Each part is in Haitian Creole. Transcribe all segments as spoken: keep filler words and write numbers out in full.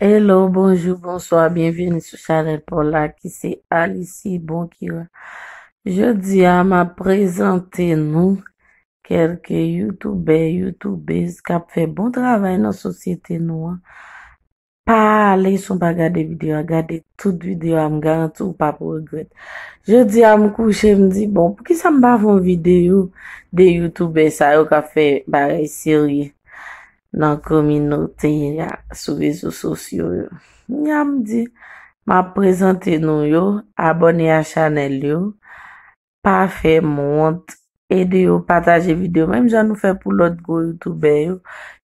Hello, bonjou, bonswa, byenveni sou chanèl pa w la ki se Alice Bonkira. Jodi a, m ap prezante nou kèlke youtubè, youtubez k ap fè bon travay nan sosyete nou an. Pa ale san w pa gade videyo a, gade tout videyo a, m garanti w pa p regrèt. Jodi a, m kouche, m di, bon, poukisa m pa fè yon videyo de youtubè sa yo k ap fè bagay serye nan kominote a sou rezo sosyo yo? Kounye a m di, m ap prezante nou yo, abòne a chanèl yo, pa fè m wont, ede yo pataje videyo, menm jan nou fè pou lòt gwo youtubè yo,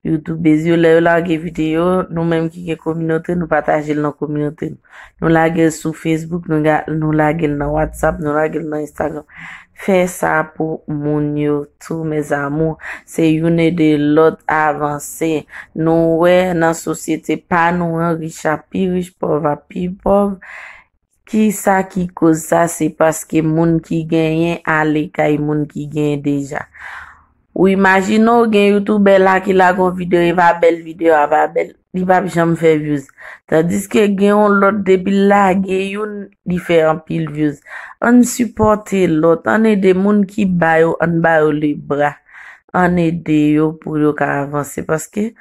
youtubez yo, lè yo lage videyo, nou menm ki gen kominote, nou pataje l nan kominote nou. Nou lage l sou Facebook, nou, ga- nou lage l nan WhatsApp, nou lage l nan Instagram. Fè sa pou moun yo tou, mes amours. Se youn ede lòt avanse. Nou wè nan sosyete pa nou an, rich a pi rich, pòv a pi pòv. Kisa ki koz sa? Se paske moun ki genyen ale kay moun ki genyen deja. Ou imajine w gen youtubè la ki lage yon videyo, e pa bèl videyo a, pa bèl, li p ap janm fè views. Tandiske gen yon lòt, depi l lage youn, li fè anpil views. Ann sipòte lòt, ann ede moun ki ba yo, ann ba yo lebra. Ann ede yo pou yo ka avanse, paske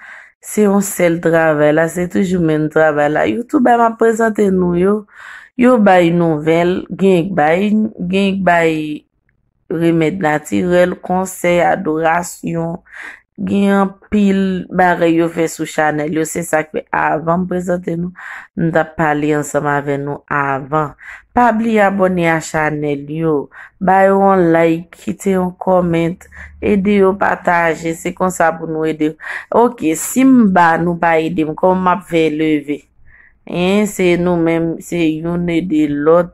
se yon sèl travay la, se toujou menm travay la. Youtubè m ap prezante nou yo, yo bay nouvèl, gen k bay, gen k bay remèd natirèl, konsèy, adorasyon, gen anpil bagay yo fè sou chanèl yo. Se sa k fè, avan m prezante nou, m t ap pale ansanm avè nou avan. Pa bliye abòne a chanèl yo, ba yo yon like, kite yon comment, ede yo pataje, se konsa pou nou ede. Ok, si m ba nou pa ede m, kòman m ap fè leve? Hein, se nou menm, se youn ede lòt.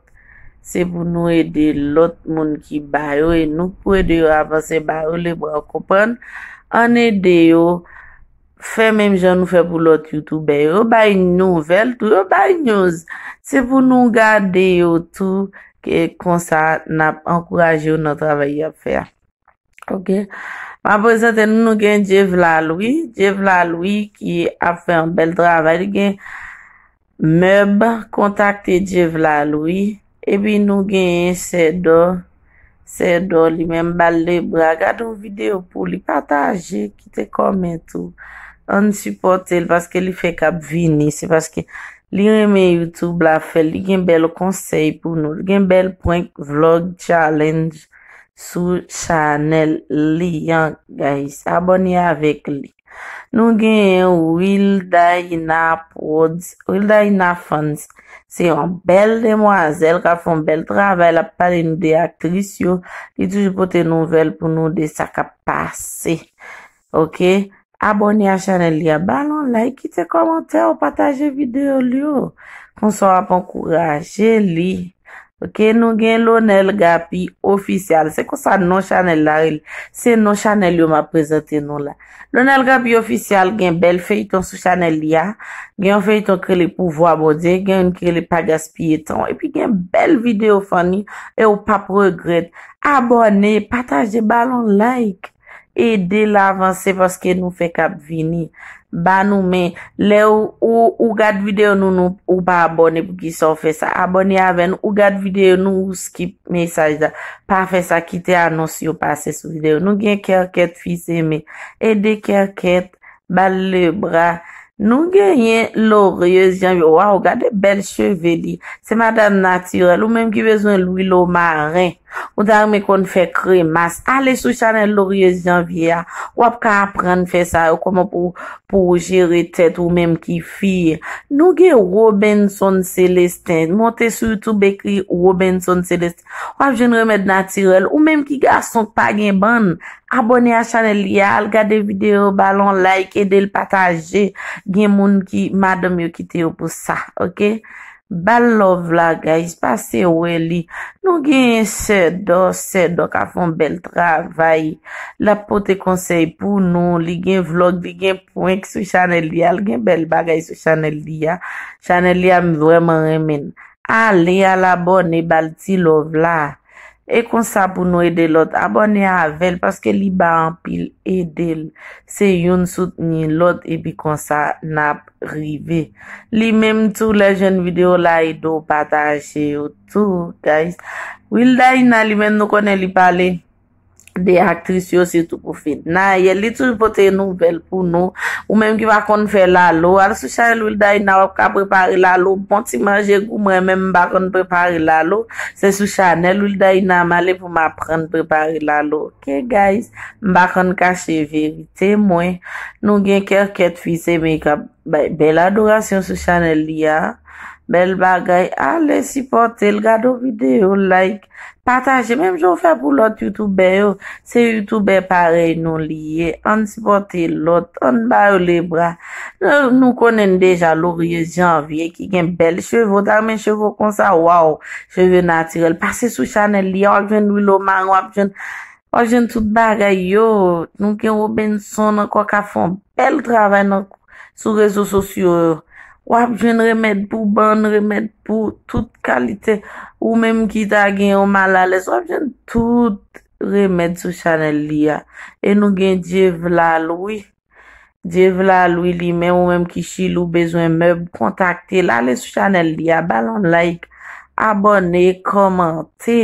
Se pou nou ede lòt moun ki ba yo, e nou k pou ede yo avanse, ba yo lebra, w konprann? Ann ede yo fè menm jan nou fè pou lòt youtubè yo. Yo bay nouvèl tou, yo bay news. Se pou nou gade yo tou, ke konsa n ap ankouraje yo nan travay y ap fè a. Ok. M ap prezante nou, nou gen Djevla Louis. Djevla Louis ki ap fè yon bèl travay. Li gen mèb, kontakte Djevla Louis. Epi nou genyen Sèdò. Sèdò li menm, ba l lebra. Gade yon videyo pou li, pataje, kite comment ou. Ann sipòte l paske li fè k ap vini. Se paske li renmen YouTube la fè. Li gen bèl konsèy pou nou. Li gen bèl prank, vlog, challenge sou chanèl li an, guys. Abòne avèk li. Nou genyen Wildaina Prodz, Wildaina Fans. Se yon bèl demwazèl k ap fè yon bèl travay. L ap pale nou de aktris yo. Li toujou pote nouvèl pou nou de sa k ap pase. Ok? Abòne a chanèl li a, ba l yon like, kite kòmantè w, pataje videyo l yo. Konsa w ap ankouraje li. Ok, nou gen Lonel Gapi Ofisyal. Se konsa non chanèl la rele. Se non chanèl yo m ap prezante nou la. Lonel Gapi Ofisyal gen bèl feyton sou chanèl li a. Gen yon feyton ki rele Pouvwa Bondye, gen youn ki rele Pa Gaspiye Tan w. Epi gen bèl videyo funny e w p ap regrèt. Abòne, pataje, ba l yon like. Ede l avanse paske nou fè k ap vini. Ba nou men. Lè ou, ou, ou gad videyo nou, nou, ou pa abòne, poukisa w fè sa? Abòne avè nou. Ou gad videyo nou, ou skip mesaj la. Pa fè sa, kite anons yo pase sou videyo. Nou gen Kèkèt Fils Aimé. Ede Kèkèt, ba l lebra. Nou genyen Lorieuse Janvier. Waw, gade bèl cheve li. Se madanm natirèl. Ou menm ki bezwen lwil omaren. Ou ta renmen konn fè kremas? Ale sou chanèl Lorieuse Janvier a. W ap ka aprann fè sa yo, kòman pou, pou w jere tèt ou menm ki fi. Nou gen Robenson Celestin. Monte sou YouTube, ekri Robenson Celestin. W ap jwenn remèd natirèl. Ou menm ki gason k pa gen bann, abòne a chanèl li a, al gade videyo, ba l yon like, ede l pataje. Gen moun ki, madanm yo kite yo pou sa, ok? Ba l love la, guys, pase wè li. Nou genyen Sèdò, Sèdò k ap fè yon bèl travay. L ap pote konsèy pou nou, li gen vlog, li gen prank sou chanèl li a, li gen bèl bagay sou chanèl li a. Chanèl li a, m vrèman renmen l. Ale, al abòne, ba l ti love la. E konsa pou nou ede lòt, abòne avè l paske li ba anpil, ede l. Se youn soutni lòt epi konsa n ap rive. Li menm tou lè jwenn videyo la ede w pataje yo tou, guys. Wildaïna li menm nou konnen li pale de aktris yo sitou pou fedna. Yè li toujou pote nouvèl pou nou. Ou menm ki pa konn fè lalo, al sou chanèl Wildaïna w ap ka prepare lalo, bon ti manje gou. Mwen menm m pa konn prepare lalo. Se sou chanèl Wildaïna m ale pou m aprann prepare lalo. Ok guys, m pa konn kache verite mwen. Nou gen kèkèt fi se mekap bay bèl adorasyon sou chanèl li a. Bèl bagay, ale sipòte l, gade yon videyo, like, pataje, menm jan w fè pou lòt youtubè yo. Se youtubè parèy nou li ye, ann sipòte lòt, ann ba yo lebra. Nou konnen n deja Lorie Janvier ki gen bèl cheve, w ta renmen cheve w konsa, waw, cheve natirèl. Pase sou chanèl li a, w ap jwenn lwil omaren, w ap jwenn W ap jwenn tout bagay yo. Nou gen Robenson ankò k ap fè yon bèl travay nan sou rezo sosyo yo. W ap jwenn remèd pou bann, remèd pou tout kalite. Ou menm ki ta gen yon malalèz, w ap jwenn tout remèd sou chanèl li a. E nou gen Djevla Lwi. Djevla Lwi li menm, ou menm ki Chili ou bezwen mèb, kontakte l, ale sou chanèl li a, ba l yon like, abòne, kòmante.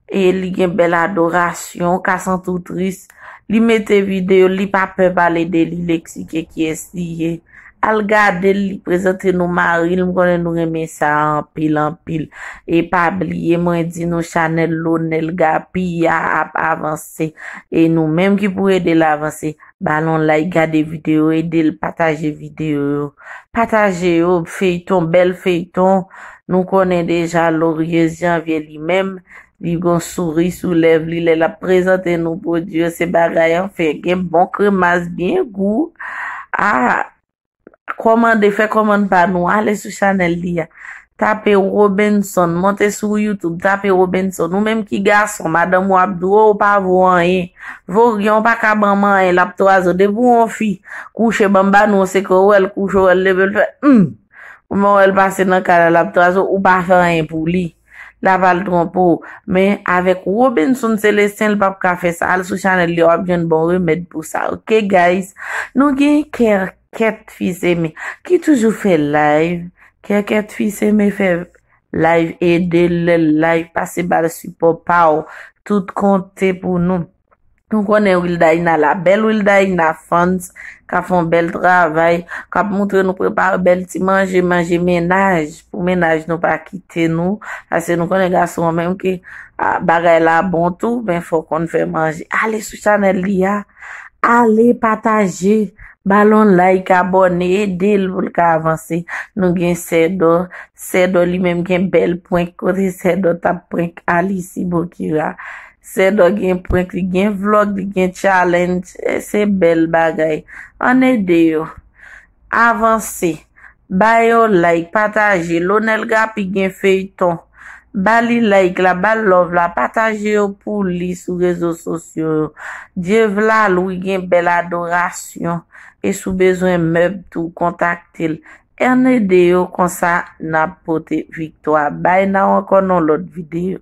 E li gen bèl adorasyon, ka santi w tris. Li mete videyo, li pa pè pale de li, li eksplike kiyès li ye. Al gade l, li prezante nou mari l, m konnen nou renmen sa anpil, anpil. E pa bliye, mwen di nou chanèl Lonel Gapi a ap avanse. E nou menm ki pou ede l avanse, ba l yon like, gade videyo, ede l pataje videyo yo. Pataje yo, feyton, bèl feyton. Nou konnen deja Lorie Janvier li menm, li gon souri sou lèv li lè l ap prezante nou pwodui yo, se bagay anfen, gen bon kremas byen gou. Ah, kòmande, fè kòmann pa nou, ale sou chanèl li a. Tape Robenson, monte sou YouTube, tape Robenson. Ou menm ki gason, madanm ou ap di w, "Oh, ou pa vo anyen." Voryen, ou pa ka ban m anyen, l ap twaze w. Depi w yon fi, kouche, ban m ba nou yon sekrè, ou wè l kouche, ou wè l leve, l fè, hmm. Ou wè l pase nan kay la, l ap twaze w, ou pa fè anyen pou li. L ap al twonpe w. Men avèk Robenson Celestin, l p ap ka fè sa. Al sou chanèl li, w ap jwenn bon remèd pou sa. Ok, guys? Nou gen kè kèt fi se men ki toujou fè live. Kèkèt fi se men fè live, ede l lè l live, pase ba l sipò pa w. Tout konte pou nou. Nou konnen Wildaïna la, bèl Wildaïna fans, k ap fè yon bèl travay, k ap montre nou prepare bèl ti manje, manje mennaj, pou mennaj nou pa kite nou. Paske nou konnen gason an menm ke a, bagay la bon tou, men fò w konn fè manje. Ale sou chanèl li a, ale pataje, ba l yon like, abòne, ede l pou l ka avanse. Nou gen Sèdò, Sèdò li menm gen bèl prank, kote Sèdò t ap prank Alice Bokira. Sèdò gen prank, li gen vlog, li gen challenge, eh, se bèl bagay. Ann ede yo. Avanse. Ba yo like, pataje. Lonel Gapi gen feyton. Ba li like la, ba l love la, pataje yo pou li sou rezo sosyo yo. Djevla Lwi gen bèl adorasyon. E si w bezwen mèb tou, kontakte l. Ann ede yo, konsa n ap pote viktwa. Bye now, ankò nan lòt videyo.